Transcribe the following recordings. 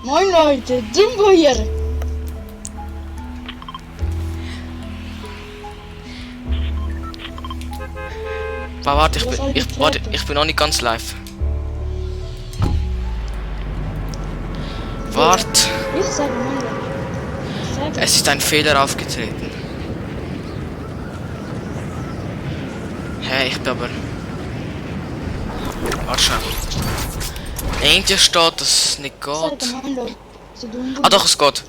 Moin Leute, Dumbo hier. Warte, ich bin noch nicht ganz live. Wart, Ich sage Moin Leute. Ich sage. es ist ein Fehler aufgetreten. Hey, ich bin aber... Warte schon. Irgendwie steht, dass es nicht Ich sage geht. Moin Leute. So Dumbo. Ah doch, es geht.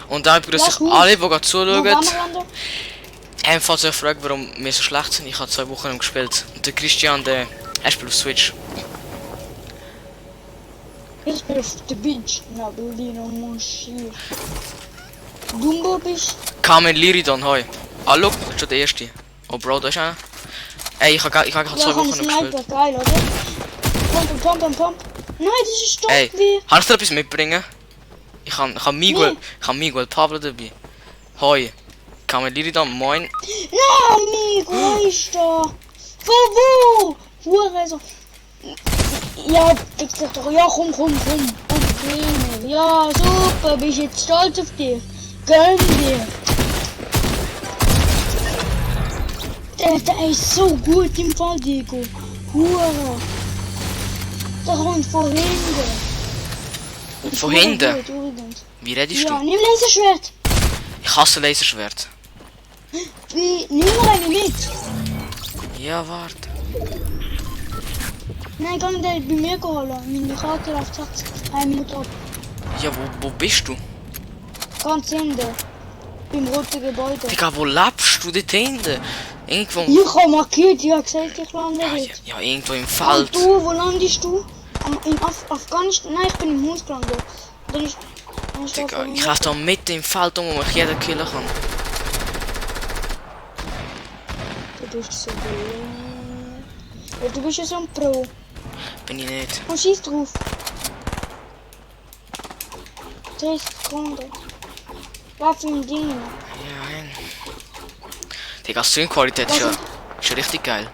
Und dann begrüße ich Ja, gut. alle, die gerade Wo zuschauen. waren wir denn? Falls ihr euch fragt, warum wir so schlecht sind, ich habe 2 Wochen nicht gespielt. Und der Christian, er spielt auf Switch. Ich bin auf der Beach. Na, Berliner Monchier. Dumbo bist. Kamen Liridon, hoi. Ah, look, das ist schon der erste. Oh Bro, da ist einer. Ey, ich habe 2 Ja, Wochen kann nicht Sniper, gespielt. geil, oder? Pump. Nein, das ist Ey, wie. kannst du dir etwas mitbringen? Ich kann Miguel Pablo dabei. Hoi. Kamen Liridon, moin. Na, amigo, ist da. Wo? Hurensohn. Ja, ich sag doch, ja, komm. Okay, ja, super, bin ich jetzt stolz auf dich. Gönn dir. Der ist so gut im Fall, Diego. Hure. Der kommt von hinten. Ist Von hure hinten? gut, übrigens. Wie redest Ja, du? nimm Laserschwert. Ich hasse Laserschwert. Nimm mal eine mit. Ja, warte. Nein, kann der bei mir geholt. Meine Karte läuft 1 Minute ab. Ja, wo bist du? Ganz hinten. Beim roten Gebäude. Digga, wo lebst du dort hinten? Irgendwo... Ich habe markiert, ich habe gesagt, ich lande Ja, dort. ja, irgendwo im Und Feld. du, wo landest du? In Afghanistan? Nein, ich bin im Haus gelandet. Dann ist... Digga, ich laufe da mitten im Feld wo mich jeder killen kann. Du bist so gut. Ja, du bist ja so ein Pro. Bin ich nicht. Und schieß drauf. 30 Sekunden. Lauf im Ding. Ja, hin. Digga, Streamqualität ist ja richtig geil.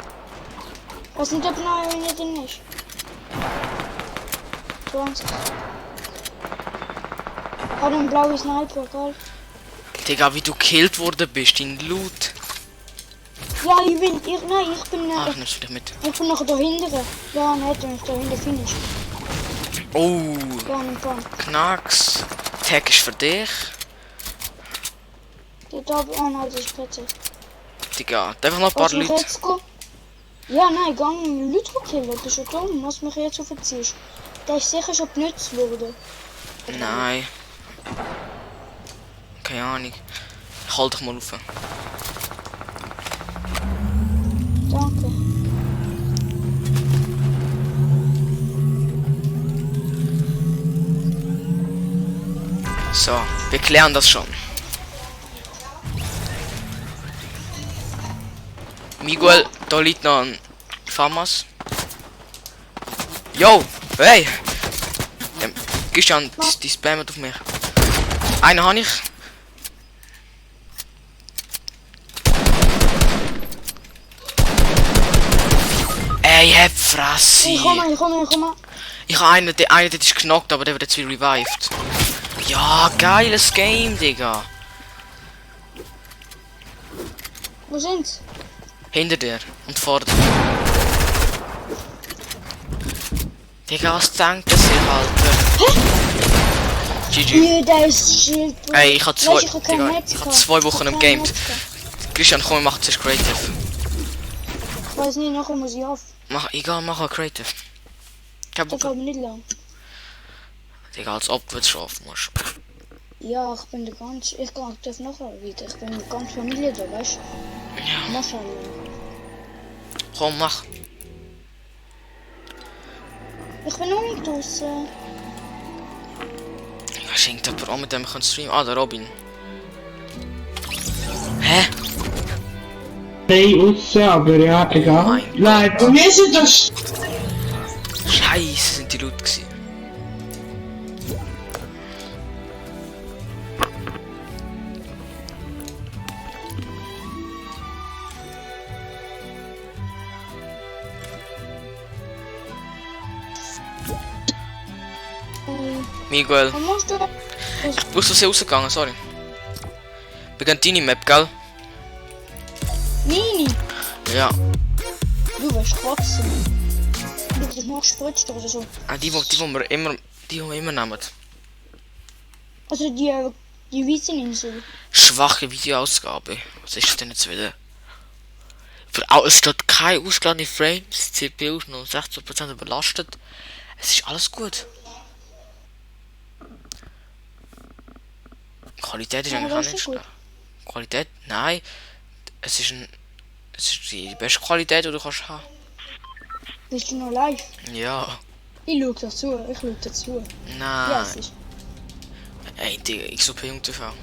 Was nicht, ob noch einer drin ist. 20. Hat einen blauen Sniper, gell? Digga, wie du gekillt worden bist, dein Loot. Ja, ich bin Ah, ich nehm's wieder mit. ich bin noch da hinten. Ja, nicht, wenn ich da hinten finish. Oh, Ja, nicht kann. Knacks. Tag ist für dich. Der da hat sich Plätze. Digga, einfach noch ein paar Lass mich Leute. jetzt gehen. Ja, nein, gang Leute killen, das ist schon dumm. Was mich jetzt so verziehst. Der ist sicher schon benutzt worden. Nein. Keine Ahnung. Ich halte dich mal auf. Danke. So, wir klären das schon. Miguel, da liegt noch ein Famas. Yo, hey! Christian, die spammen auf mich. Einen habe ich. Ey, hab Fresse! Ich komme. Ich habe einen, der ist knockt, aber der wird jetzt wieder revived. Ja, geiles Game, Digga. Wo sind's? Hinter dir und vor dir. Digga, was denkt das hier, Alter? GG. Ja, der ist Schild. Ey, ich hab Weißt, ich hab kein Digga, Netz ich hab gehabt. 2 Wochen Ich hab im kein Game. Netz gehabt. Christian, komm, wir machen zuerst Creative. Ich weiß nicht, nachher muss ich auf. Egal, mach mal Creative. Ich hab Das Bock. geht mir nicht lang. Digga, als ob du jetzt schlafen musst. Ja, ich bin der ganz. Ich darf nachher wieder. Ich bin mit der ganzen Familie da, weißt du? Ja. Maschallah. Komm, mach. Ich bin noch nicht draußen. Ja, schenkt jemand an, mit dem ich streamen. Ah, der Robin. Hä? Hey, raus, aber ja, egal. Mein Nein, bei mir sind das... Scheiße, sind die Leute gewesen. Miguel. Was machst du da? Ich bin aus Versehen rausgegangen, sorry. Begann deine Map, gell? Mini! Ja. Du wirst kotzen. Du bist noch gespritzt oder so. Ah, die wir immer nehmen. Also die Wieseninsel. Schwache Videoausgabe. Was ist denn jetzt wieder? Es steht keine ausgeladene Frames, die CPU ist noch 60% überlastet. Es ist alles gut. Qualität ist Ja, eigentlich das auch ist nicht gut. schlecht. Qualität? Nein. Es ist die beste Qualität, die du kannst haben. Bist du noch live? Ja. Ich schau dazu. Ja, Nein. es ist. Ey, Digga, XOP Jung TV.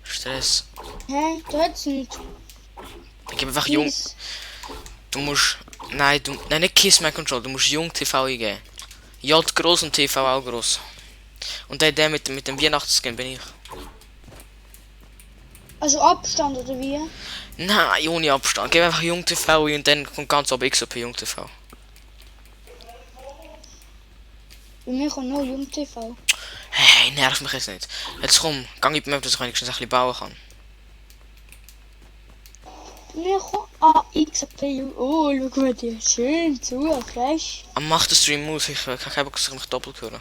Stress. Hä? Du hättest nicht. Ich gebe einfach Jung. Kiss. Du musst. Nein, nicht Kiss My Control, du musst Jung TV eingeben. J groß und TV auch groß. Und der mit dem Weihnachtsskin bin ich. Also Abstand oder wie? Nein, ohne Abstand. Gib einfach Jung TV ein und dann kommt ganz oben XOP Jung TV. Bei mir kommt nur Jung TV. Hey, nerv mich jetzt nicht. Jetzt komm, gang in die Map, dass ich wenigstens ein bisschen bauen kann. Bei mir kommt XP Jung. Oh, schau mal dir schön zu. Fresh. Mach den Stream aus, ich kann keinen Bock, dass ich mich doppelt höre.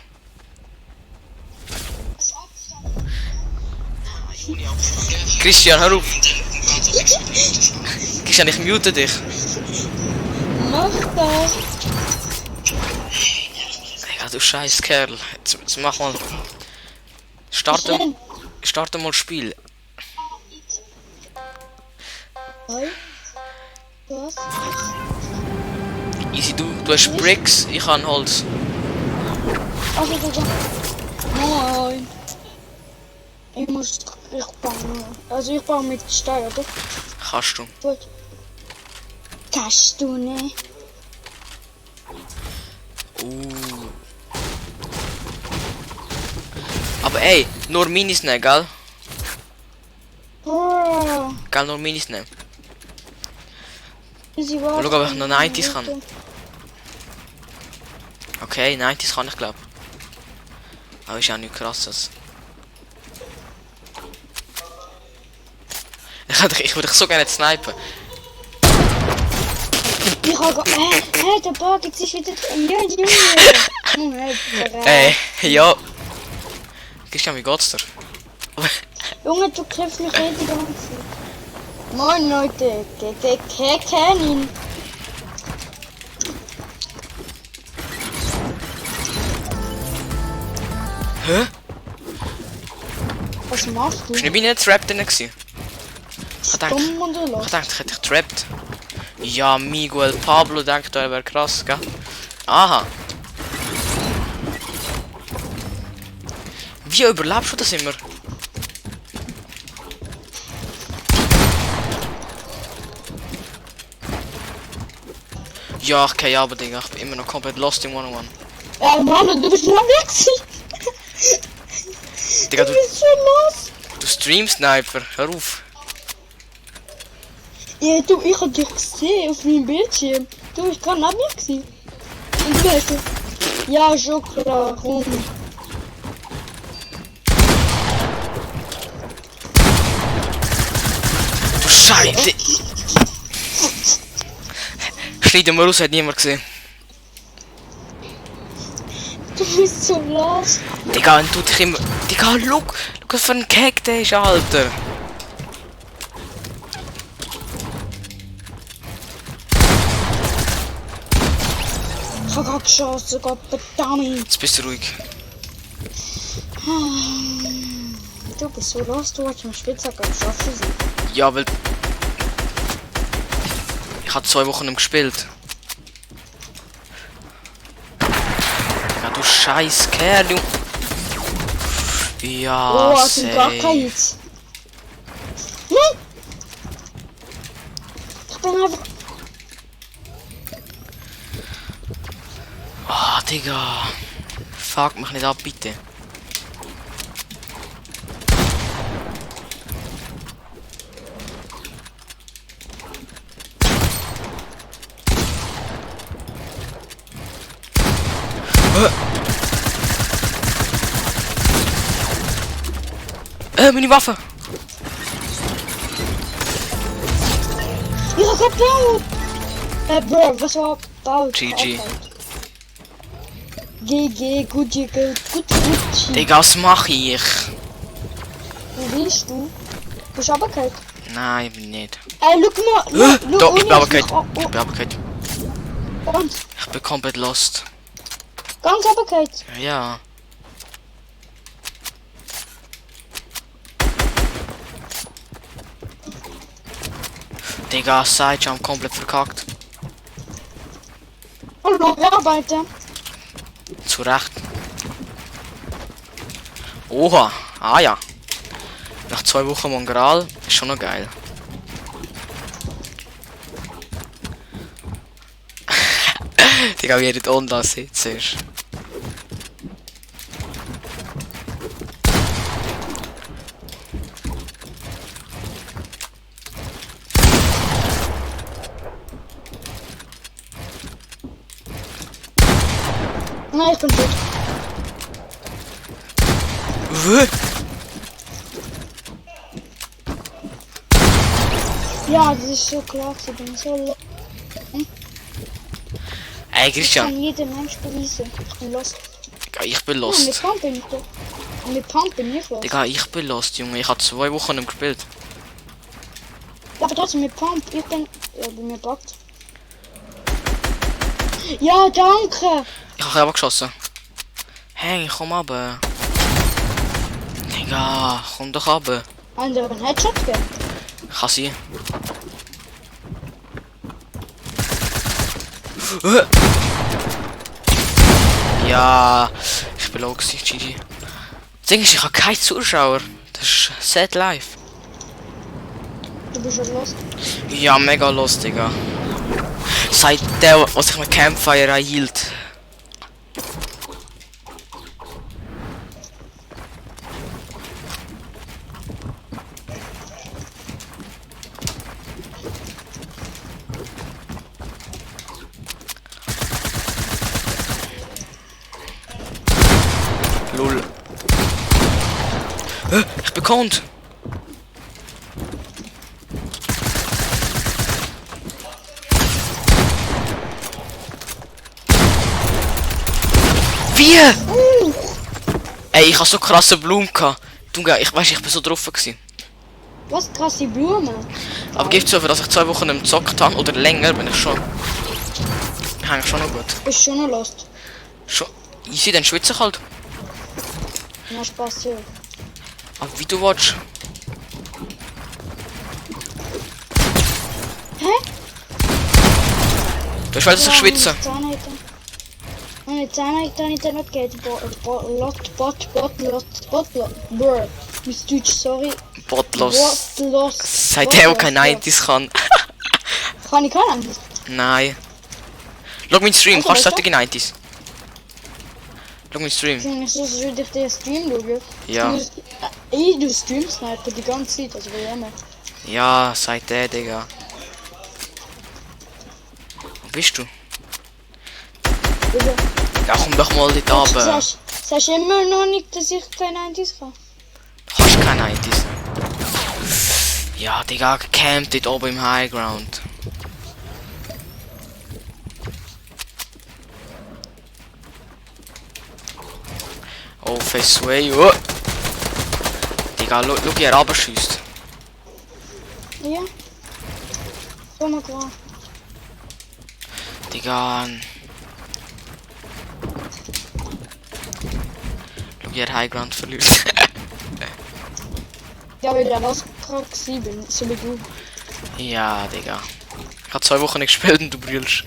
Christian, hör auf! Christian, ich mute dich. Mach das. Ja, du scheiß Kerl. Jetzt mach mal. Starte mal Spiel. Hi. Was? Easy, du hast Bricks, ich habe Holz. Also du Nein. Ich baue. Also ich baue mit Stein, oder? Kannst du. Gut. Kannst du nicht. Aber ey, nur Minis nehmen, gell? Oh, Gell, nur Minis nehmen. sie war. Schau, ob ich noch 90s kann. Okay, 90s kann ich glaube. Aber ist auch nicht krasses. Ich würde dich so gerne snipen. Ich habe der Bug, jetzt ist wieder. Junge. Ja. Christian, wie geht's dir? Junge, du triffst mich nicht die ganze Zeit. Moin Leute, kenn ihn. Hä? Was machst du? Bist du nicht trapped drin gewesen? Ich dachte, Dumm oder los? ich hätte dich trapped. Ja, Miguel Pablo denkt, er wäre krass, gell? Aha. Wie überlebst du das immer? Ja, ich kann ja, aber Digga, ich bin immer noch komplett lost in 101. Mann, du bist noch weg. Digga, Du bist schon los. du Stream-Sniper, hör auf. Ja, du, ich hab dich gesehen auf meinem Bildschirm. Du bist gerade neben mir gewesen. Und du hast so, ja, schon klar, komm. Du Scheiße! Schneiden wir raus, hat niemand gesehen. Du bist so los. Digga, und du dich immer. Digga, look! Look, was für ein Keck der ist, Alter! Ich hab gerade geschossen, Gott verdammt. Jetzt bist du ruhig. Du bist so los, du hast am Spitzhacken geschossen. Ja, weil. Ich habe 2 Wochen nicht gespielt. Ja, du scheiß Kerl, du. Ja, Oh, hast du gar safe. keinen Hits. Nein! Ich bin einfach. Ah, Digga. Fuck mich nicht ab, bitte. Meine Waffe! Ich hab gebaut! Bro, was war gebaut? GG. GG, gut. Digga, was mach ich? Wo willst du? Bist du runtergefallen? Nein, ich bin nicht. Ey, schau mal! Doch, ich bin runtergefallen. Ich bin runtergefallen. Ganz, Ich bin komplett lost. ganz runtergefallen. Ja. Digga, Sidejump komplett verkackt. Hallo, arbeiten. Zu Recht. Oha. Ah ja. Nach 2 Wochen Mongral ist schon noch geil. Digga, wie er dort online sitzt. Nein, ich bin tot. Ja, das ist so klar, ich bin so... Ey, Ich Christian. kann jeden Mensch beweisen. Ich bin lost. Digga, ich bin Ja, lost. mit Pump bin ich doch. Mit Pump bin ich lost. Digga, ich bin lost, Junge. Ich habe 2 Wochen nicht gespielt. Ja, aber trotzdem mit Pump. Ich bin... Ja, bei mir backt. Ja, danke! Ich habe aber geschossen. Hey, komm runter. Digga, komm doch runter. Haben wir einen Headshot gegeben? Kann sein. Ja, ich bin low gewesen, GG. Das Ding ist, ich habe keinen Zuschauer. Das ist sad live. Du bist schon lost. Ja, mega lost, Digga. Seit der, was ich mit Campfire erhielt. Lol. Ich bin gekonnt. Wie? Ey, ich hab so krasse Blumen gehabt. Du, ich weiß, ich bin so drauf gewesen. Was krasse Blumen. Aber gib zu, dass ich 2 Wochen im gezockt habe oder länger, bin ich schon. Hängt schon noch gut. Bist schon noch lost. Schon. Easy, dann schwitze ich halt. Na, Spaß hier. Aber wie du willst. Hä? Du weißt, dass ich schwitze. Meine Zähne hat nicht geht. Brr. Mit Deutsch, sorry. Botlos. Botlos. Seitdem kein 90s kann. Kann ich keinen? Nein. Schau meinen Stream, Also, kannst du weißt solche 90s? Schau meinen Stream. Ich soll dich den Stream schauen. Ja. Du streamst Sniper die ganze Zeit, also wie immer. Ja, seitdem, Digga. Wo bist du? Ja, komm doch mal dort runter. Sagst immer noch nicht, dass ich keine 90s kann? Du hast keine 90s. Ja, Digga, gecampt dort oben im Highground. Oh, face away. Oh. Digga, schau, wie er runterschießt. Ja. So mal klar. Digga. Schau, wie er Highground verliert. Ja, weil der was krank bin, so wie du. Ja, Digga. Ich hab 2 Wochen nicht gespielt und du brüllst.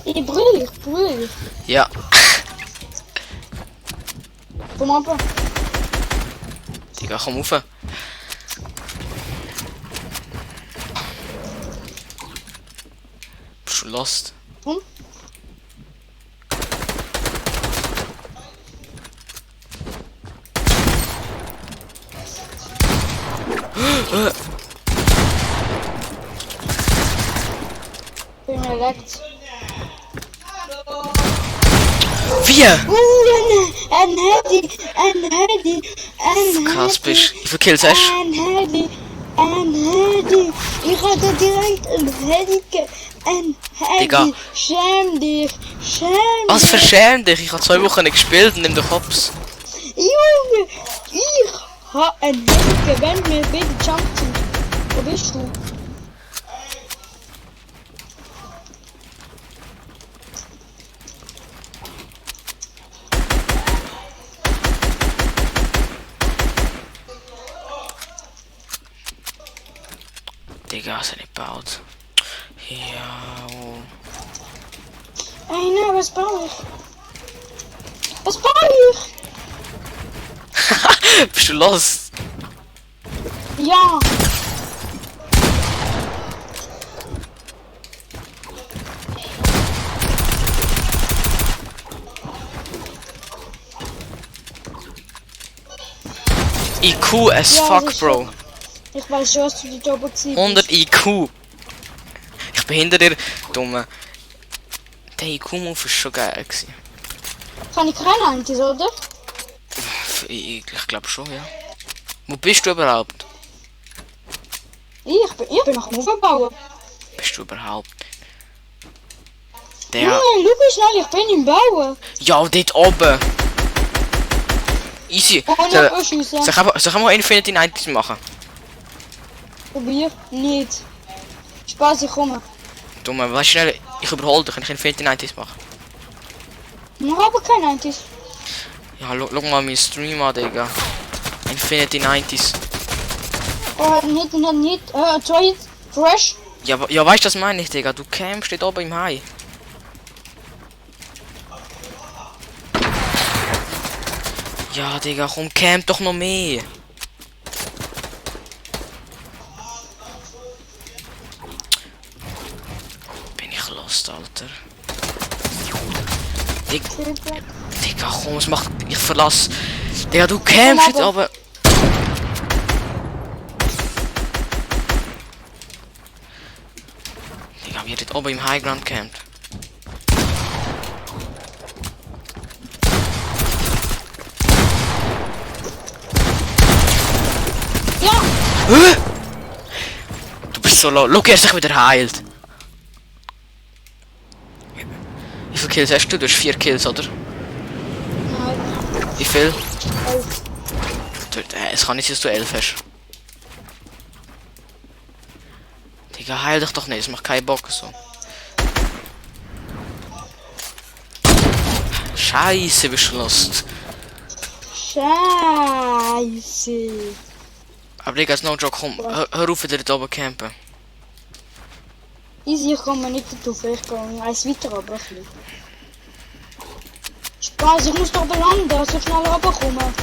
Ich brüll. Ja. Komm ab. Digga, komm rauf. Bist du lost? Komm. Bin mir leckt. Wie? Ein Handy. Krass bist. Wie viele Kills hast du? Ein Handy. Ich hatte direkt ein Handy. Ein Handy. Digga. Schäm dich. Was verschäm dich? Ich habe 2 Wochen nicht gespielt und nimm doch Hops. Junge, ich hab ein Handy, wenn wir beide jumpt sind. Wo bist du? Digga, ist er nicht gebaut. Ja. Oh. Ey, ne, was baue ich? Bist du los? Ja. IQ as Ja, fuck, sicher. Bro. Ich weiß schon, was du die Job ziehst. 100 IQ. Ich bin hinter dir, Dumme. Der IQ-Move ist schon geil gewesen. Kann ich keine Antis, oder? Ich glaube schon, ja. Wo bist du überhaupt? Ich bin nach dem Aufbauen. Bist du überhaupt? Junge, Der. schau wie schnell ich bin im Bauen. Ja, dort oben. Easy. Ohne Soll abschiessen. ich mal Infinity 90s machen? Probier. Nicht. Spaß, ich komme. Dumme, weißt du schnell, ich überhole dich, kann ich Infinity 90s machen? Ich habe keine Antis. Ja, schau mal meinen Stream an, Digga. Infinity 90s. Oh, nicht. Zwei. Fresh. Ja, weißt du, das meine ich, Digga. Du campst dort oben im Hai. Ja, Digga, komm, camp doch noch mehr. Bin ich lost, Alter. Digga, komm, was macht. Ich verlass. Digga, du campst jetzt aber. Digga, wie er dort oben im Highground campt. Ja. Du bist so low. Schau, er sich wieder heilt. Wie viele Kills hast du? Du hast 4 Kills, oder? Nein. Wie viel? 11. Es kann nicht sein, dass du 11 hast. Digga, heil dich doch nicht, es macht keinen Bock so. Scheiße, bist du lost. Scheiße. Aber Digga, ist no joke, komm, hör auf, wieder da oben campen. Easy, ich komme nicht drauf. Ich gehe eins weiter, aber ein bisschen. Spaß, ich muss doch belanden, so schnell runterkommen.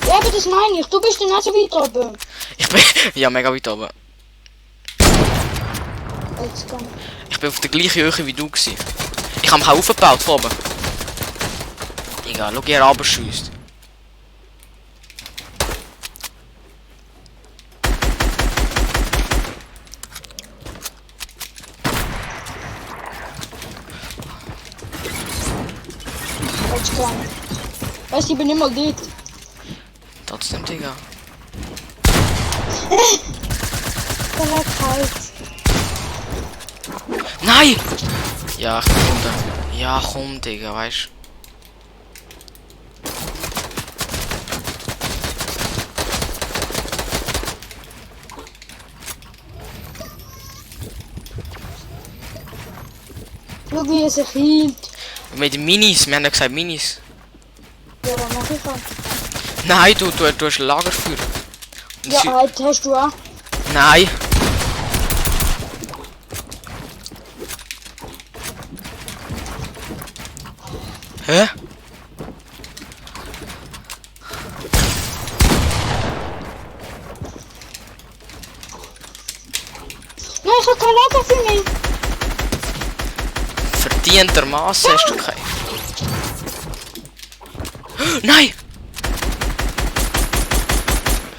Ja, aber das meine ich. Du bist dann auch so weit oben. Ich bin, ja, mega weit oben. Jetzt komm. Ich bin auf der gleichen Höhe wie du gewesen. Ich habe mich auch aufgebaut von oben. Digga, schau, wie er runterschießt. Jetzt komm. Weißt du, ich bin nicht mal dort. Trotzdem, Digga. Der lag kalt. Nein! Ja, ich bin unten. Ja, komm, Digga, weißt Schau, wie er sich hielt. du. Mit den Minis, wir haben ja gesagt Minis. Ja, was mach ich auch? Nein, du hast Lagerfeuer. Und Ja, sie- halt hast du auch. Nein. Hä? Nein, ich hab kein Lager für mich. Verdientermaßen hast du kein. Nein!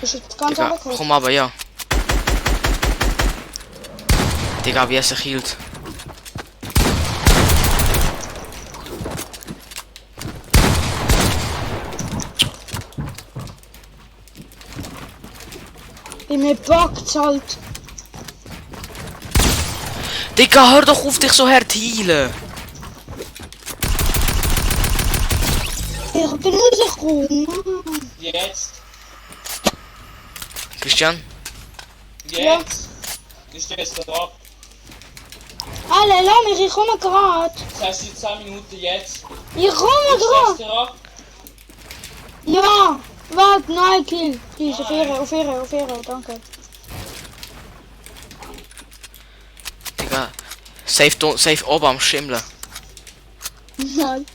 Das ist jetzt ganz Digga, runtergefallen. komm aber, ja. Digga, wie er sich hielt. Mir packt's halt. Digga, hör doch auf, dich so hart zu healen. Ich bin rausgekommen. Jetzt. Christian? Jetzt. Du stehst da. Alle, lass mich, ich komme gerade. Das heißt, in 10 Minuten jetzt. Ich komme Du stehst gerade. da. Ja, warte, nein, Kill. Please, auf Ehre, danke. Digga. Safe oben am Schimmeln. Nein.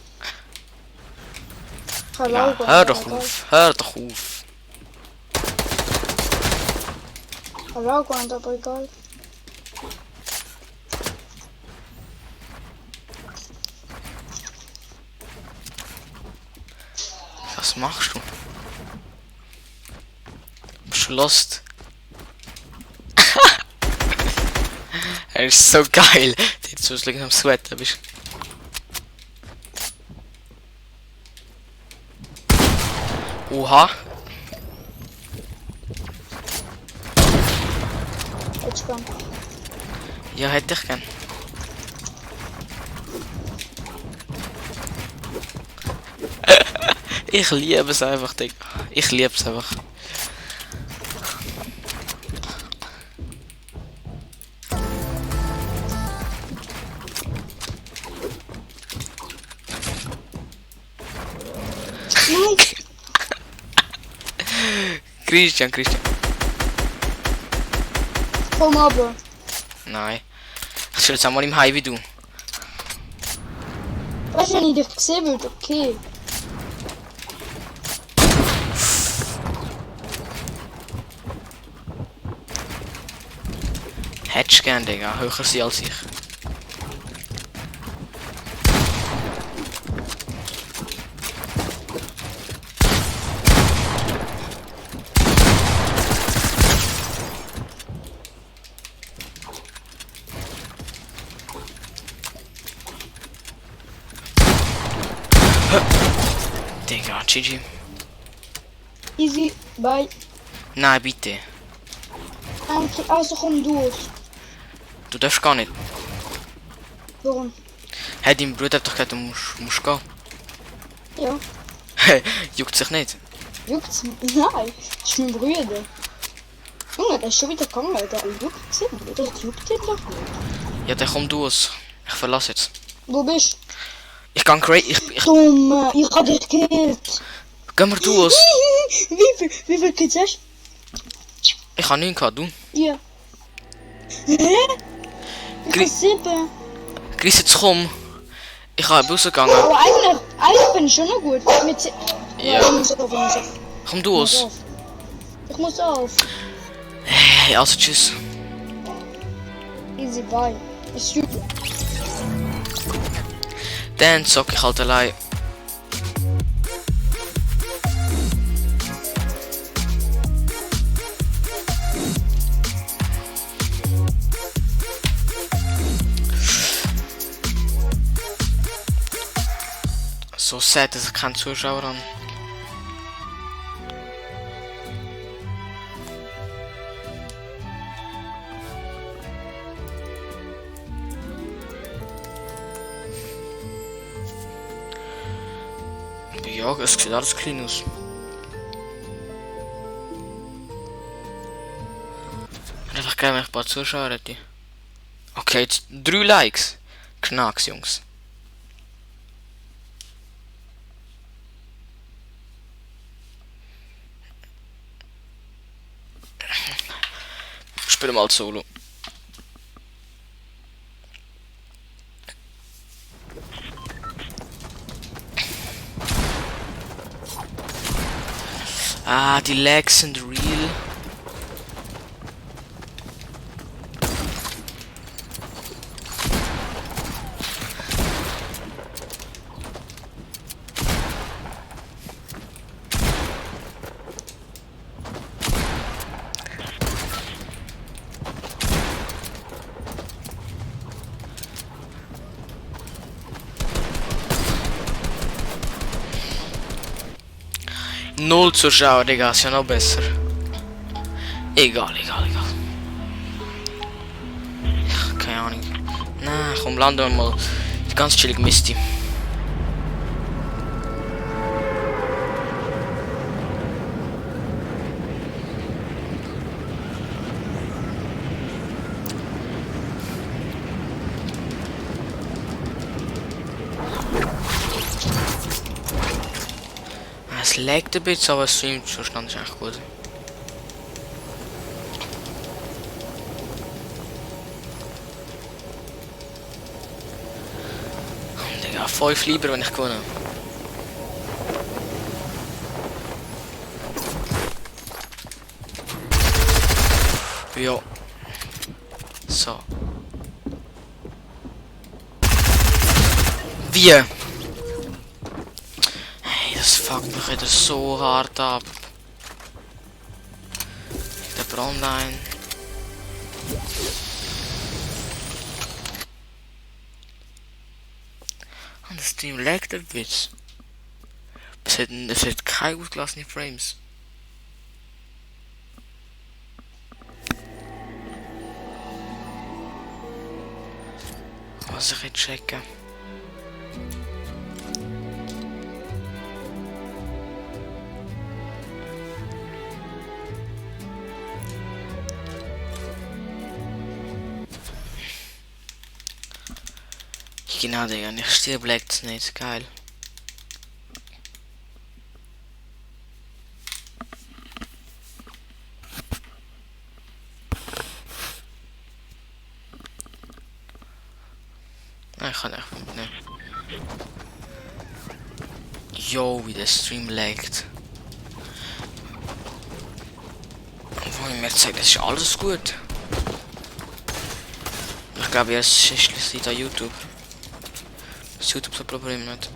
Ja, hör doch auf. Hör doch auf. Hallo, aber egal. Was machst du? Bist du lost? Er ist so geil. Jetzt so liegen am Sweaten bist. Oha. Jetzt komm. Ja, hätte ich gern. Ich liebe es einfach, Digga. Ich liebe es einfach. Nein, Christian. komm aber. Nein. Ich stelle jetzt einmal im High wie du. Weißt du, wenn ich dich gesehen würde, okay. Hättest gern, Digga. Höher sie als ich. Digga, GG. Easy, bye. Nein, bitte. Also komm durch. Du darfst gar nicht. Warum? Hey, dein Bruder hat doch gesagt, du musst gehen. Ja. Juckt sich nicht. Juckt's? Nein, das ist mein Bruder. Junge, der ist schon wieder gegangen, der juckt's nicht. Das juckt ihn doch nicht. Ja, dann komm du aus. Ich verlasse jetzt. Wo bist Ich kann great. Ich du? Dumme, ich hab dich gekillt. geh mal du aus. Wie viel Kills hast Ich habe 9 gehabt, du. du? Ja. Hä? Ich Gri- hab 7. Chris, jetzt komm. Ich habe rausgegangen. Aber eigentlich bin ich schon noch gut. Mit Ja. Ich muss auf. Komm du aus. Ich muss auf. Hey, also tschüss. Easy, bye. Ist super. Dann zock ich halt allein. So sad, dass ich keinen Zuschauer habe. Ja, es sieht alles clean aus. Ich hätte einfach gerne, wenn ich ein paar Zuschauer hätte. Okay, jetzt 3 Likes. Knacks, Jungs. Spielen mal Solo. Ah, die Lags sind real. Null Zuschauer, Digga, ist ja noch besser. Egal. Keine Ahnung. Na, komm, landen wir mal. Ganz chillig Misty. Es laggt ein bisschen, aber es streamt schon stand echt gut. Digga, 5 lieber, wenn ich gewinne. Ja. So. Wie? Hey, das fuckt mich wieder so hart ab. Der Brand ein. Und das Stream laggt ein bisschen. Es hat keine ausgelassene Frames. Was ich jetzt checken. Genau, Digga, nicht still bleibt nicht. Geil. Nein, ich kann echt nicht. Yo, wie der Stream laggt. Wo ich mir zeigt, das ist alles gut. Ich glaube, es ist an YouTube. Das YouTube so ein Problem nicht.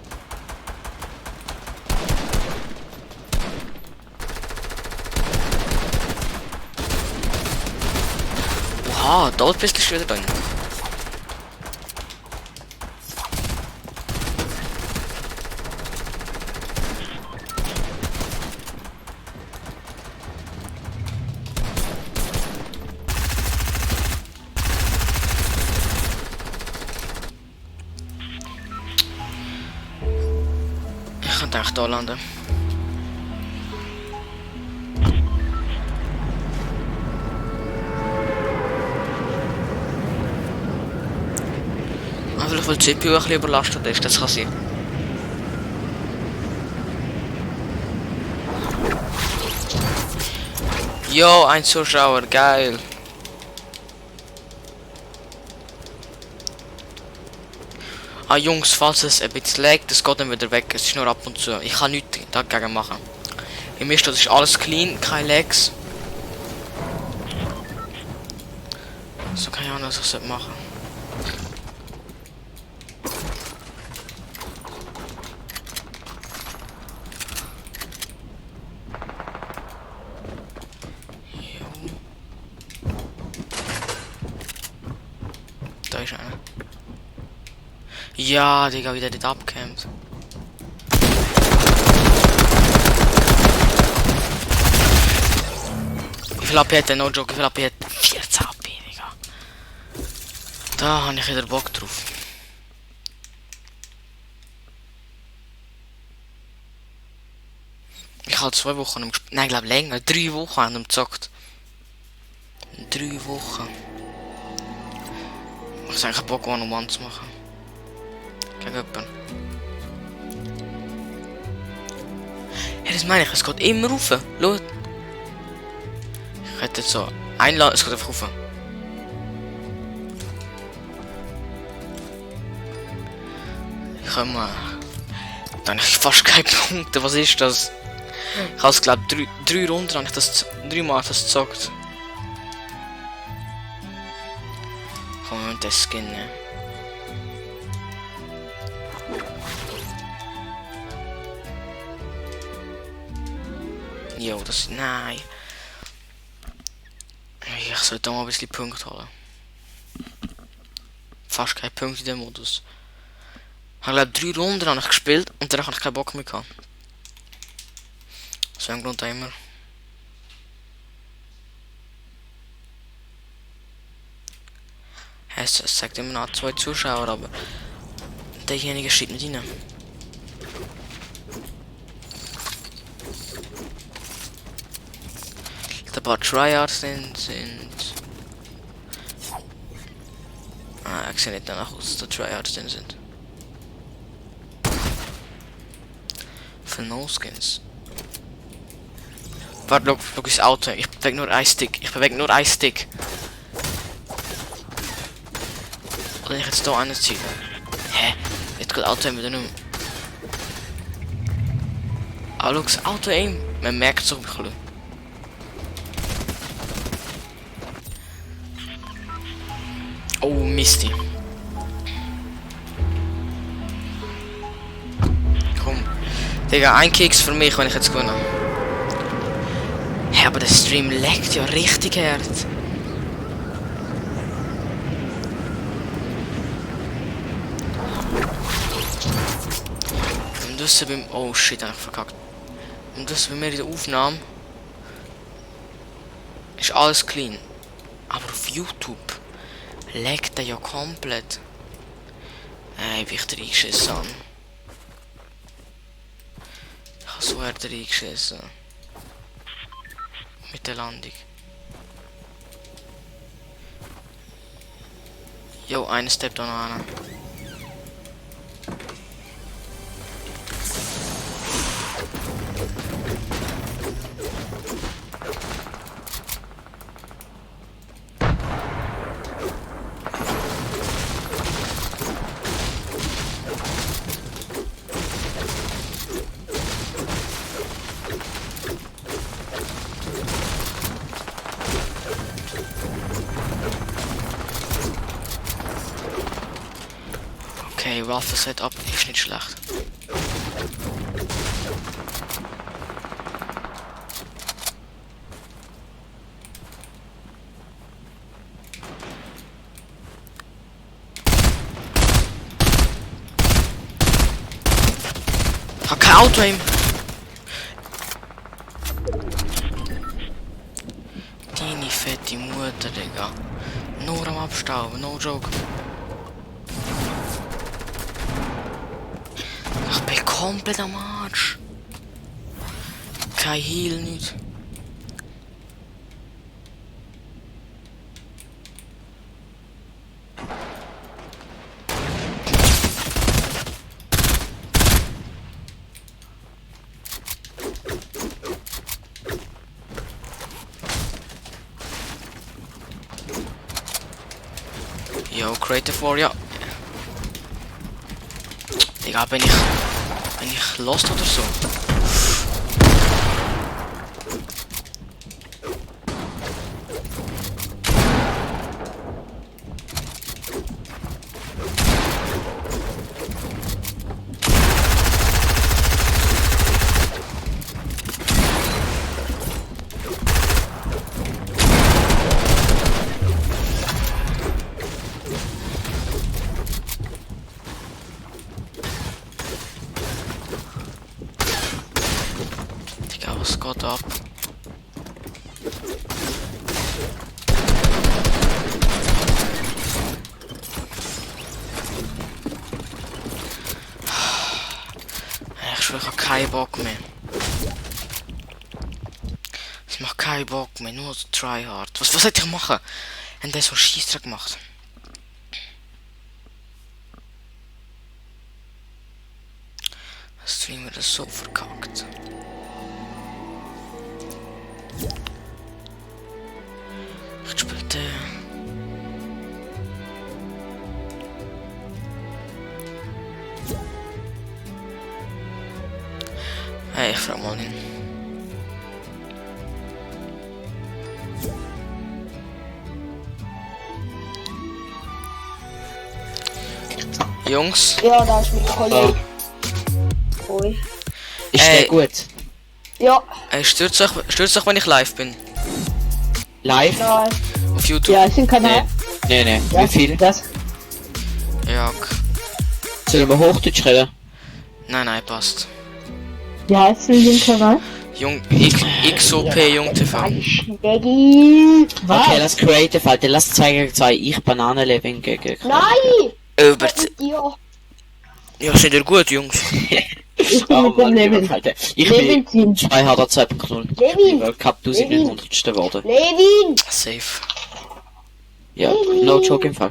Oha, dort bist du schon wieder drin. Ich kann echt da landen. Vielleicht weil die CPU ein bisschen überlastet ist, das kann sein. Jo, ein Zuschauer, geil. Ah Jungs, falls es ein bisschen laggt, das geht dann wieder weg, es ist nur ab und zu. Ich kann nichts dagegen machen. Im Mist, das ist alles clean, keine Lags. So keine Ahnung, was ich soll machen. Da ist einer. Ja, Digga, wie der dort abkämpft. Wie viel AP hat der? No joke, wie viel AP hat? 14 AP, Digga. Da habe ich wieder Bock drauf. Ich habe 2 Wochen gespielt. Nein, ich glaube länger. 3 Wochen haben wir gezockt. 3 Wochen. Ich habe eigentlich Bock, One-on-One zu machen. Gegen jemanden. Ja, das meine ich, es geht immer rauf. Schau. Ich hätte jetzt so einladen, es geht einfach rauf. Ich habe mal. Dann habe ich fast keine Punkte. Was ist das? Ich habe es glaube 3 Runden habe ich das 3 Mal das gezockt. Komm mit der Skin. Ne? Jo, das. Nein. Ich sollte da mal ein bisschen Punkte holen. Fast keine Punkte in dem Modus. Ich habe glaube 3 Runden habe ich gespielt und danach habe ich keinen Bock mehr gehabt. Aus welchem Grund immer. Es sagt immer noch 2 Zuschauer, aber derjenige steht nicht rein. Ein paar Tryhards sind... Ah, ich sehe nicht danach aus, dass Tryhards drin sind. Für No-Skins. Warte, schau das Auto. Ich bewege nur ein Stick. Oder ich jetzt hier einen ziehen. Hä? Jetzt geht das Auto wieder nicht mehr. Aber schau das Auto ein. Man merkt es auch ein bisschen. Oh, Misty. Komm. Digga, ein Keks für mich, wenn ich jetzt gewinne. Hä, aber der Stream leckt ja richtig hart. Und das beim... Oh shit, hab ich verkackt. Und das bei mir in der Aufnahme... Ist alles clean. Aber auf YouTube... Leckt er ja komplett. Ey, wie ich da reingeschissen habe. Ich habe so hart reingeschissen. Mit der Landung. Jo, eine Step da noch an. Okay, Waffe-Setup ist nicht schlecht. Ich hab kein Auto im. Deine fette Mutter, Digga. Nur am Abstauben, no joke. Ich bin komplett am Arsch. Kein Heal nicht. Yo, Creative Warrior. Digga, bin ich lost oder so? Was geht ab? Ich schwöre, ich habe keinen Bock mehr. Es macht keinen Bock mehr, nur so tryhard. Was hätte ich machen? Haben der so einen Scheissdreck gemacht? Das Stream wird das so verkackt. Ich spielte. Hey, ich frag mal ihn. Jungs. Ja, da ist mein Kollege. Ui. Ist der gut? Ja, Stürzt euch, wenn ich live bin. Live? nein. Auf YouTube. Ja, ist ein Kanal. Nee. Ja, Wie viel? Das. Ja, okay. Sollen wir Hochdeutsch reden? Nein, passt. Wie heißt denn den Kanal? Jung, XOP, Jung TV. Diggi. Okay, lass Creative, Alter. Lass 2 gegen 2. Ich Bananenleben gegen... Nein! Über... Ja. Ja, sind ihr gut, Jungs? Ich bin mit dem Levin. Alter. Ich Levin bin Team. 2 Harder 2.0. Levin! World Cup 1900. geworden. Levin! Safe. Ja, no joke im Fall.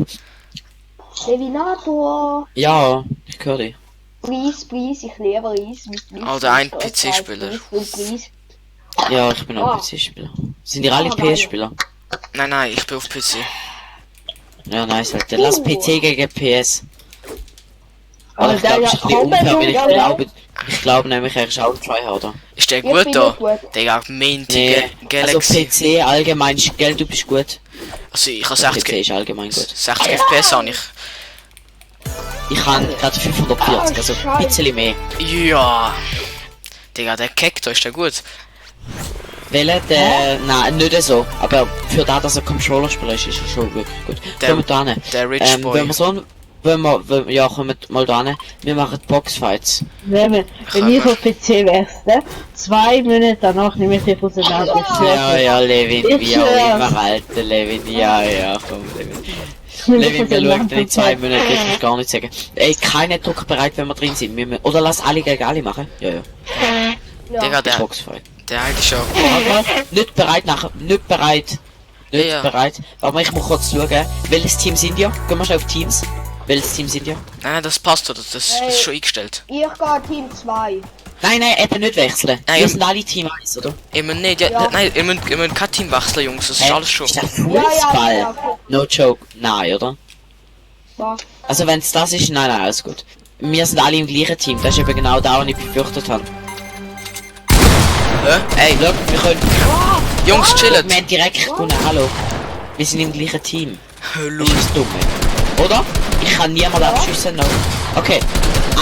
Levinator! Ja, ich höre dich. Please, please, ich liebe Reis. Oh, der ein PC-Spieler. Please. Ja, ich bin auch Ah. PC-Spieler. Sind ihr alle Ah, geil. PS-Spieler? Nein, ich bin auf PC. Ja, nice, Alter. Lass PC gegen PS. Aber ich der glaube, ja es ist ein bisschen kaum unfair, weil mehr ich glaube nämlich, er ist auch Tryharder. Ist der Ich gut bin da? nicht gut. Der mintige Nee, also Galaxy. PC allgemein ist, gell, du bist gut. Also ich habe PC 60, ist allgemein gut. 60 FPS an ich. Ich habe gerade 540, also ein bisschen mehr. Ja. Digga, der Keck da ist der gut. Wählen, der, nein, nicht so. Aber für das, dass er Controller-Spieler ist er schon wirklich gut. Der- Kommen wir da hin. Der Rich Boy. Wenn wir so, ja, kommen mal da hin. Wir machen Boxfights. Levin, wenn ich auf PC wärst, ne? 2 Minuten danach nehme ich dich auseinander. Ja, Levin, Ich wie auch schwör's. immer, Alter, Levin, ja, komm, Levin. Levin, wir schauen in 2 Minuten, ich muss gar nicht sagen. Ey, keine Druck bereit, wenn wir drin sind. Oder lass alle gegen alle machen. Ja. Digga, der Boxfight. eigentlich schon. Aber nicht bereit nachher, nicht bereit. Nicht Ja. bereit. Aber ich muss kurz schauen, welches Team sind ihr? Gehen wir schnell auf Teams. Welches Team sind ihr? Nein, das passt oder? Das ist schon eingestellt. Ich gehe Team 2. Nein, eben nicht wechseln. Nein, Wir ja. sind alle Team 1, oder? Immer nicht, ja, Ja. nein, ihr müsst kein Team wechseln, Jungs, das ist Hä? alles schon. Ist das Fußball? No joke. Nein, oder? Was? Also wenn es das ist, nein, alles gut. Wir sind alle im gleichen Team. Das ist eben genau da, was ich befürchtet habe. Ey, Schau, wir können... Jungs, chillen. Wir haben direkt gewonnen, hallo. Wir sind im gleichen Team. Hallo. Das ist das Dumme. Oder? Ich kann niemand abschießen, no. Okay.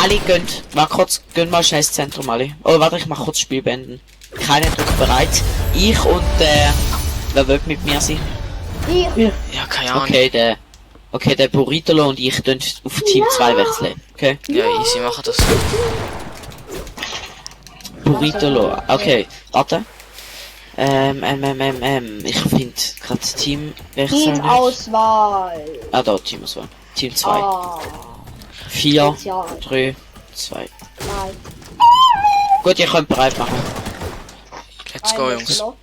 Alle gehen. Warte kurz, gehen mal schnell ins Zentrum, alle. Oh, warte, ich mach kurz das Spiel beenden. Keiner Druck bereit. Ich und wer will mit mir sein? Ich. Ja, keine Ahnung. Okay, der Burritolo und ich tun auf Team 2 wechseln. Okay? Ja, easy, machen das. Burritolo. Okay, warte. Ich finde gerade Team wechseln. nicht. Teamauswahl. Ah, da, Teamauswahl. Team 2. Ah, 4, Spezial. 3, 2. Nein. Gut, ihr könnt bereit machen. Let's go, Eine Jungs. Slot.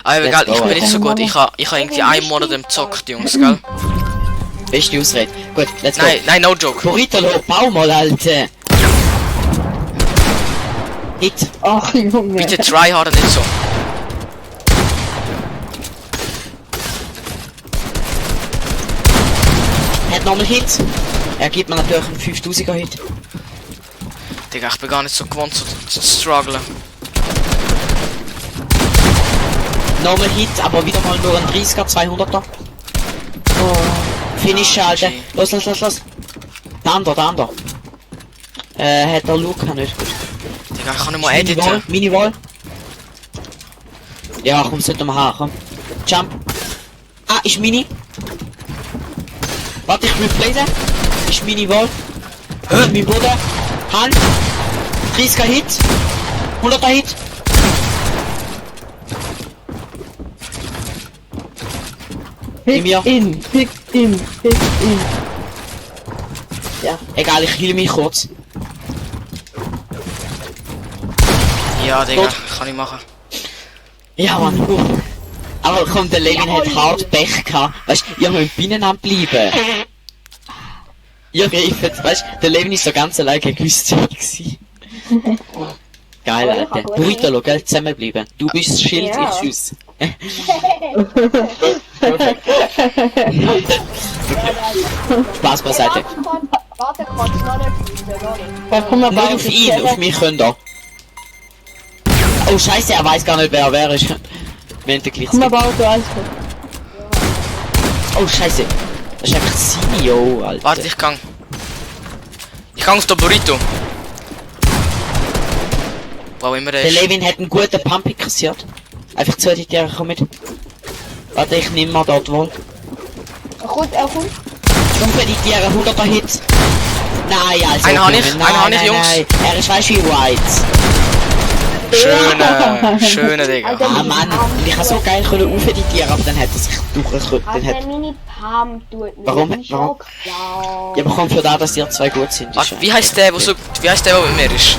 Aber Let's egal, ich go, bin nicht so gut. Alter. Ich habe irgendwie einen Monat im Zockt, Jungs, gell? Beste Ausrede. Gut, let's go. Nein, no joke. Burritolo, bau mal, Alter. Hit. Ach, Junge. Bitte tryharden nicht so. Hat nochmal Hit. Er gibt mir natürlich einen 5000er Hit. Digga, ich bin gar nicht so gewohnt zu strugglen. Nochmal Hit, aber wieder mal nur ein 30er, 200er. Oh, Finish, Alter. G. Los. Der andere. Hat der Luca nicht gut. Digga, ich kann nicht mal editen. Mini-Wall. Ja, komm, sollte mal haben, komm. Jump. Ah, ist Mini. Warte, ich replace. Ist Mini-Wall. Ist mein Boden. Hand. 30er Hit. 100er Hit. Pick mir. in. Egal, ich heal mich kurz. Ja, Digga, Gut. kann ich machen. Ja, Mann. Aber komm, der Levin hat hart Pech gehabt. Weißt du, ihr müsst beieinander bleiben. Ihr greift, weißt du, der Levin ist so ganz allein gegen uns gewesen. Geil, Aber ich Alter. hab gut Burritolo, gell, zusammenbleiben. Du bist das Schild, Ja. ich Schuss. Spaß beiseite. Warte, kurz, noch nicht. Da kommen wir Nicht bald auf ihn, auf mich könnt ihr. Oh Scheiße, er weiß gar nicht, wer er ist. Wir haben den gleich Komm mal bald, alles gut. Oh Scheiße. Das ist einfach Simio, Alter. Warte, ich gang. Ich gang auf den Burrito. Wo immer der Der ist. Levin hat einen guten Pump kassiert. Einfach zu die Tiere kommen mit. Warte, ich nehme mal dort wohl. Er kommt. Komm für die Tiere, 100er Hit. Nein, also. Einen hab ich, Junge, einen hab ich, nein, Jungs. nein. Er ist weißt du wie White. Schöne, Digga. Ah Mann, und ich habe so geil können aufeditieren, aber dann hat er sich durchgekommen. Dann hat... Also meine Palm tut mir Warum? nicht Warum? klar. Ja, aber kommt für da, dass ihr zwei gut sind. ist Warte, ja- wie heißt der, wie heißt der, der mit mir ist?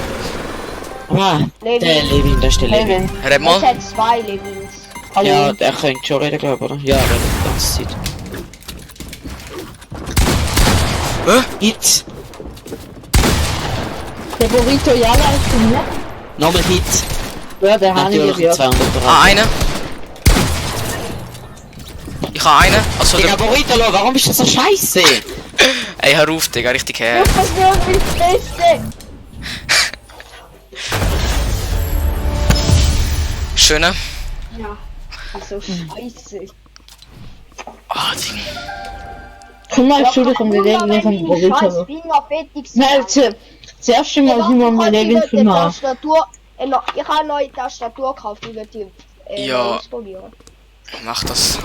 Ah, Levin. der Levin, das ist der Levin. Levin. Red Es mal. hat 2 Levins. Hallo. Ja, der könnte schon reden, glaube ich, oder? Ja, reden die ganze Zeit. Hit! Der Burrito Jala ist von mir. Nochmal Hit! Ja, der Hani Natürlich gibt 200 Ah, eine. Ich habe einen. Also, Digga, der... Burrito, warum ist das so scheiße? Ey, hör auf, Digga, richtig her. Das ist wirklich das Beste. Schöne. Ja. Also scheiße. Ah, Digga. Komm mal, Entschuldigung, wir legen nicht an den Scheiß Burrito. Finger fertig Nein, zuerst mal sind wir mal Levin für mal. Tastatur. Ich habe eine neue Tastatur gekauft, die wird die Ja. ausprobieren. Mach das.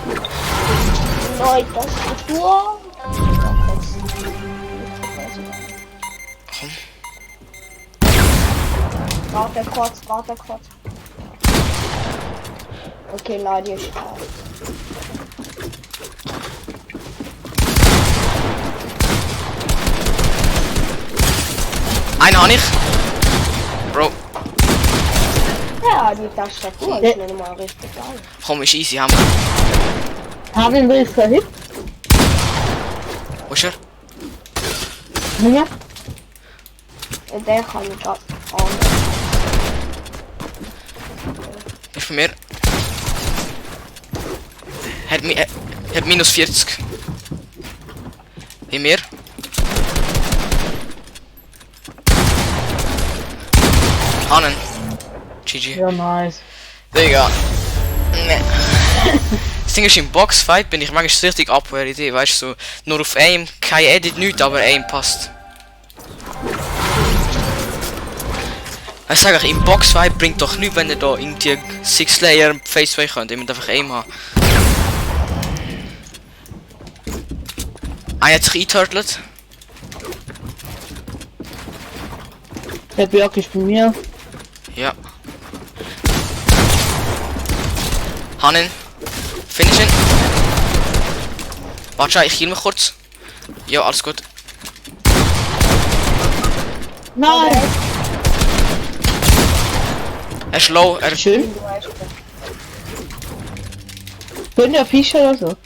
Neue Tastatur. Warte kurz. Okay, nein, die ist out. Einen habe ich. Bro, Ja, die Tastatur ist nicht mal richtig geil. komm, ist easy, haben wir. Haben wir es verhit? Wo ist er? Ja. Und den kann ich gerade an. Ist bei mir. Hat minus 40. Bei mir. Hannen. GG. Ja, nice. Digga. Nee. Das Ding ist, im Boxfight bin ich manchmal richtig Abwehr-Idee, weißt du, so, nur auf Aim, kein Edit, nichts, aber Aim passt. Ich sage euch, im Boxfight bringt doch nichts, wenn ihr da irgendwie 6-Layer Face-Way könnt, ihr müsst einfach Aim haben. Einer hat sich eingeturtelt. Der Björk ist bei mir. Ja. Hannen. Finish ihn. Warte, ich heal mich kurz. Ja, alles gut. Nein! Er ist low, er... Schön. Können ja Fischer oder so?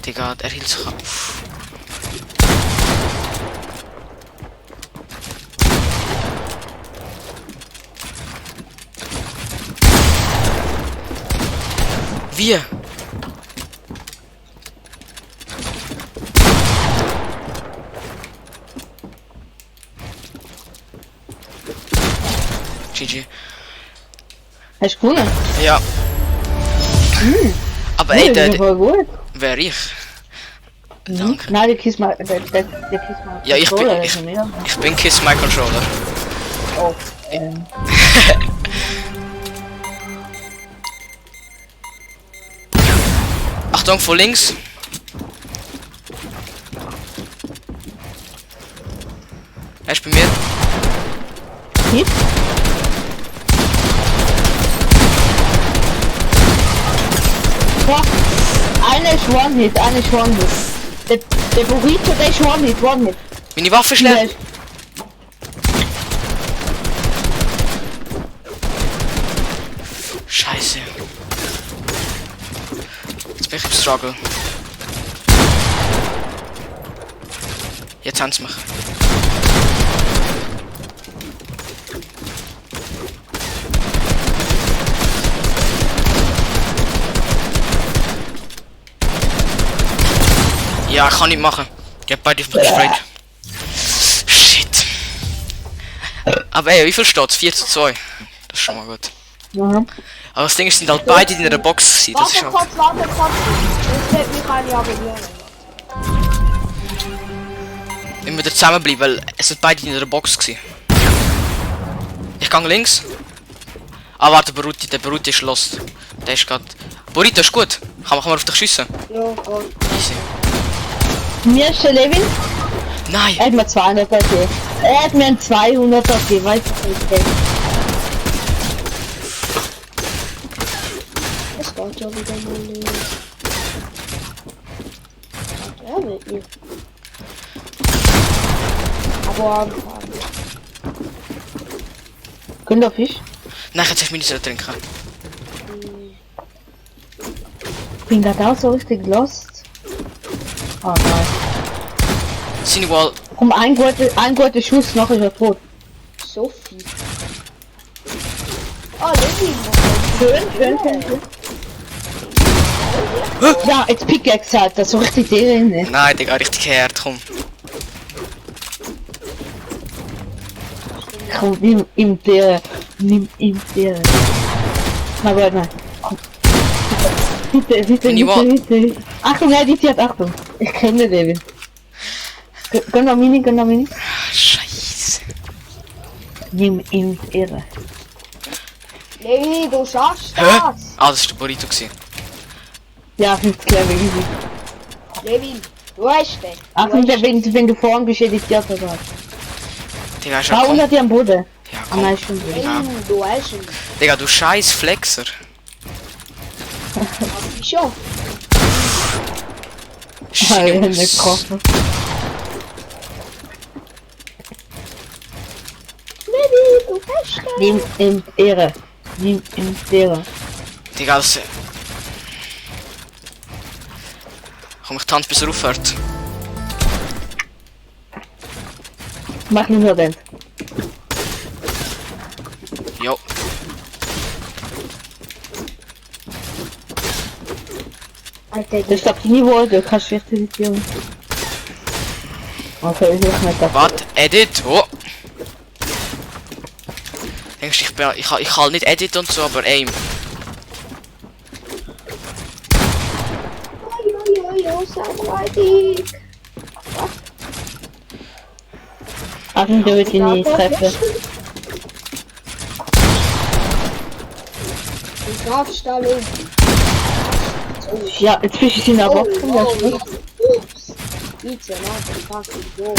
Digga, er hielt sich ab. Wir. GG. Hast du gewonnen? Ja. Aber ey, der der war gut. wär ich. Danke. Nein, der Kiss mal. Der Kiss mal. Ja, ich bin- Controller, ich- also mehr. Ich bin Kiss My Controller. Oh, Achtung, vor links. Er ist bei mir. Hit? Boah, einer ist One-Hit, einer ist One-Hit. Der Burrito, der ist One-Hit. Meine Waffe ist leer. Scheiße. Jetzt bin ich im Struggle. Jetzt haben sie mich. Ja, kann nicht machen. Ich hab beide gesprayt. Shit. Aber ey, wie viel steht's? 4:2. Das ist schon mal gut. Mhm. Aber das Ding ist, sind halt beide in der Box gewesen. Das ist Warte halt... kurz. Das wird mich eine abonnieren. Wir müssen zusammenbleiben, weil es sind beide in der Box gewesen. Ich gang links. Ah, warte, der Beruti ist lost. Der ist grad... Burrito ist gut. Kann man auf dich schiessen? Ja, gut. Easy. Mir ist der Levin, Nein! er hat mir 200er gegeben. Er hat mir einen 200er gegeben, weißt du nicht. ja wieder mal nicht. Ja, mit mir. Aber anfangen. Könnt ihr Fisch? Nein, jetzt hast du mich nicht trinken. Ich bin gerade auch so richtig lost. Oh nein. Seine Wall. Komm, ein guter Schuss, nachher ist er tot. So viel. Oh, Levi. Schön. Ja, jetzt Pickaxe halt, das so richtig drin. Nein, Digga, richtig hart, komm. Komm, nimm ihm der. Na warte mal. Komm. Bitte. Achtung, er editiert, Achtung. Ich kenne den. Gönn noch Mini. Scheiße. Nimm ihm Ehre. Levi, du schaffst Hä? das. Ah, das war der Burrito gewesen. Ja, 50 Level easy. Levi, du hast den. Achtung, wenn du vorn bist, editiert er das. Digga, ist Da ja komm. unter dir am Boden. Ja, Ah komm. nein, schon gut. Ja. Du hast ihn. Digga, du scheiß Flexer. Schon. Alter, Jungs. nicht getroffen. Levi, du hast den. Nimm ihm Ehre. Digga, das... Komm, ich tanze, bis er aufhört. Mach nicht mehr den. Jo. Alter, Das klappt nie wohl, du kannst schlecht editieren. Okay, ich mach nicht das. Warte, Edit. Oh. Denkst du, ich kann nicht Edit und so, aber Aim. Samurai. Achtung, der wird ihn nie treffen. Du darfst da los. Ja, jetzt fisch ich ihn aber. Ups. Bitte, nein, pass so.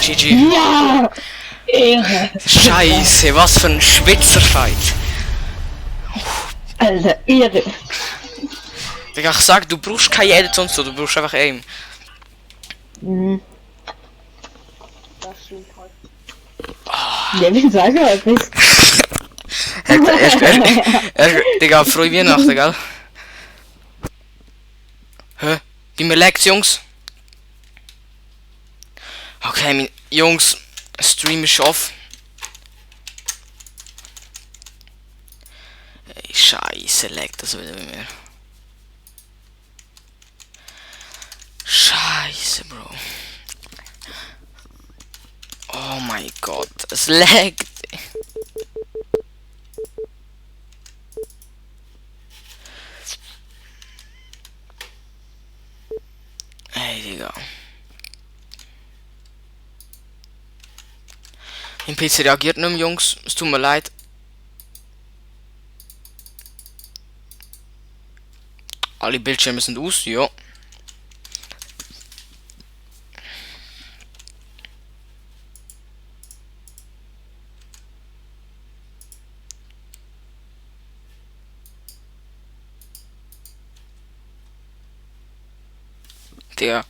GG. Ja! Ehre! Scheiße, was für ein Schwitzerfight. Alter, Ehre! Digga, ich sag, du brauchst kein Edit und so, du brauchst einfach Aim. Mhm. Das stimmt halt. Ja, wie sag ich etwas? Digga, frohe Weihnachten, gell? Hä? Wie mir leckt's, Jungs? Okay, mein Jungs, Stream ist off. Ey, Scheiße, leckt das wieder mit mir. Scheiße, Bro. Oh mein Gott, es leckt. Ey, Digga. Mein PC reagiert nicht mehr, Jungs. Es tut mir leid. Alle Bildschirme sind aus, ja. Der